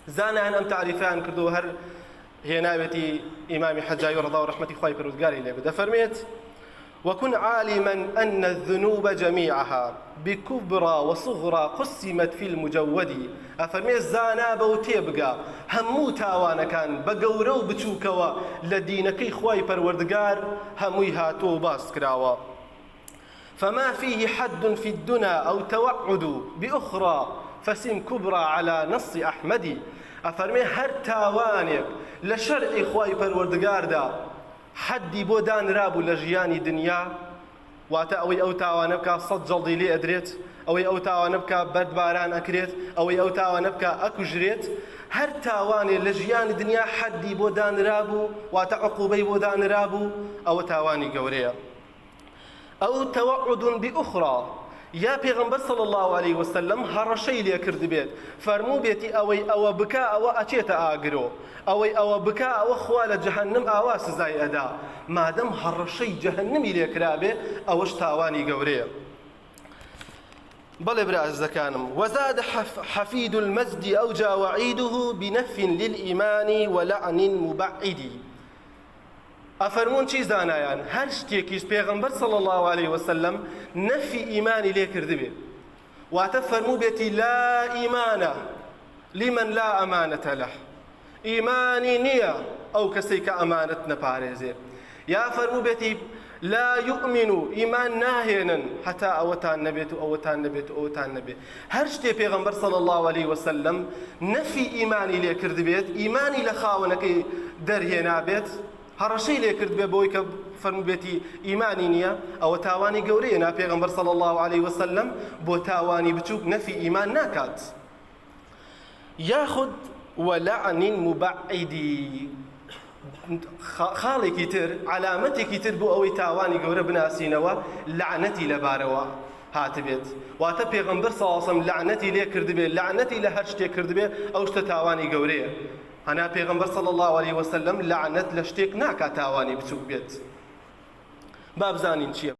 زانایان ئەم تەعریفەیان کردووە هەر هێناوێتی ئیمامی حەجاوی ڕەضا و ڕەحمەتی خوای پەروەردگاری لێ بێت دەفەرمێت وكن عالما أن الذنوب جميعها بكبرى وصغرى قسمت في المجود ئەفەرمێ زانا بە و تێبگە هەموو تاوانەکان بە گەورە و بچووکەوە لە دینەکەی خوای پەروەردگار هەمووی هاتووە و باس کراوە فما فيه حد في الدنا أو توعد بأخرى فسم كبرى على نص أحمد ئەفەرمێ هەر تاوانێک لە شەرعی خوای پەروەردگاردا حەدی بۆ دانرابوو لە ژیانی دنیا واتە ئەوەی ئەو تاوانە بکا سەد جەڵدی لێ ئەدرێت ئەوەی ئەو تاوانە بکا بەرد باران ئەکرێت ئەوەی ئەو تاوانە بکا ئەکوژرێت هەر تاوانێ لە ژیانی دنیا حەدی بۆ دانرابوو واتە عقوبەی بۆ دانرابوو ئەوە تاوانی گەورەیە ئەو توعد بأخرى یا پێغەمبەر صلی اللە علیه وسلم هەڕەشەی لێ کردبێت فەرمووبێتی ئەوەی ئەوە بکا ئەوە ئەچێتە ئاگرۆ ئەوەی ئەوە بکا ئەوە خوا لە جەهەنم ئاوا سزای ئەدا مادەم هەڕەشەی جەهەنمی لێ کرابێ ئەوەش تاوانی گەورەیە بەڵێ برا ئازیزەکانم وزاد حفيد المجد أوجى وعيده بنف للإيمان ولعن مبعد ئەفەرموون چی زانایان هەر شتێکیش پێغەمبەر صلی اللە علیه وسلم نەفی ئیمانی لێ کردبێ واتە فەرمووبێتی لا ئیمانە لمن لا ئەمانەتە له ئیمانی نییە ئەو کەسەی کە ئەمانەت نەپارێزێ یا فەرمووبێتی لا یؤمن ئیمان ناهێنن هەتا ئەوەتان نەبێت و ئەوەتان نەبێت و ئەوەتان نەبێت هەر شتێ پێغەمبەر صلی اللە علیه وسلم نەفی ئیمانی لێ کردبێت ئیمانی لە خاوەنەکەی دەرهێنابێت هەڕەشەی لێ کردبێت بۆی کە فەرمووبێتی ئیمانی نییە ئەوە تاوانی گەورەیە نا پێغەمبەر صلی اللە علیه وسلم بۆ تاوانی بچووک نەفی ئیمان ناکات یاخود ولعن مبعدی خاڵێکی تر عەلامەتێکی تر بۆ ئەوەی تاوانی گەورە بناسینەوە لەعنەتی لەبارەوە هاتبێت واتە پێغەمبەر صلی الله علیه وسلم لەعنەتی لێ کردبێت لەعنەتی لە هەر شتێک کردبێت ئەو شتە تاوانی گەورەیە هەنا پێغەمبەر صلی الله علیه وسلم لەعنەت لە شتێک ناکات تاوانی بچوک بێت با بزانین چییە.